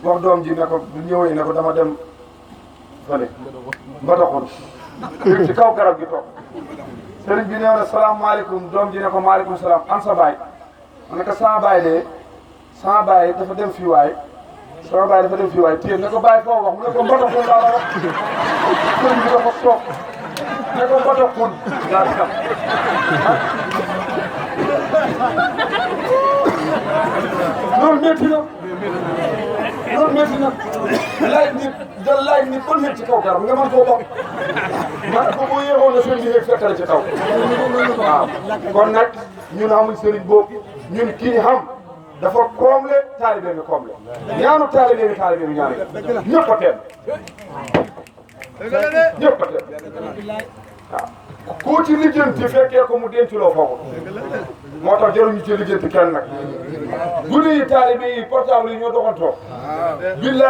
wax doom ji ne ko bu ñëwee ne ko dama dem fële Mbadakhoune yëg ci kaw garab gi toog sëriñ bi nee na salaamaaleykum doom ji ne ko maaleykum salaam an sa baay ma ne ko sama baay de sama baay dafa dem fii waay sama baay dafa dem fii waay téye ne ko baay foo wax mu ne ko Mbadakhoune laa la wax sëriñ bi dafa toog ne ko Mbadakhoune laa di xam loolu métti na loolu métti na laaj nit jël laaj nit ba nekk ci kaw garab nga mën koo bokk man ko boo yéexoon na sëriñ bi yéeg fekkale ci kaw waaw kon nag ñun amuñ sëriñ boobu ñun kii ñu xam dafa koomle taalibe mi koomle ñaanu taalibe mi ñaanu ñëpp a teel ñëpp a teel waaw ku ci lijjanti fekkee ko mu denc loo foofu moo tax jaruñu ci lijjanti kenn nag guddi yi taalibe yi portable yi ñoo doxantoo billahi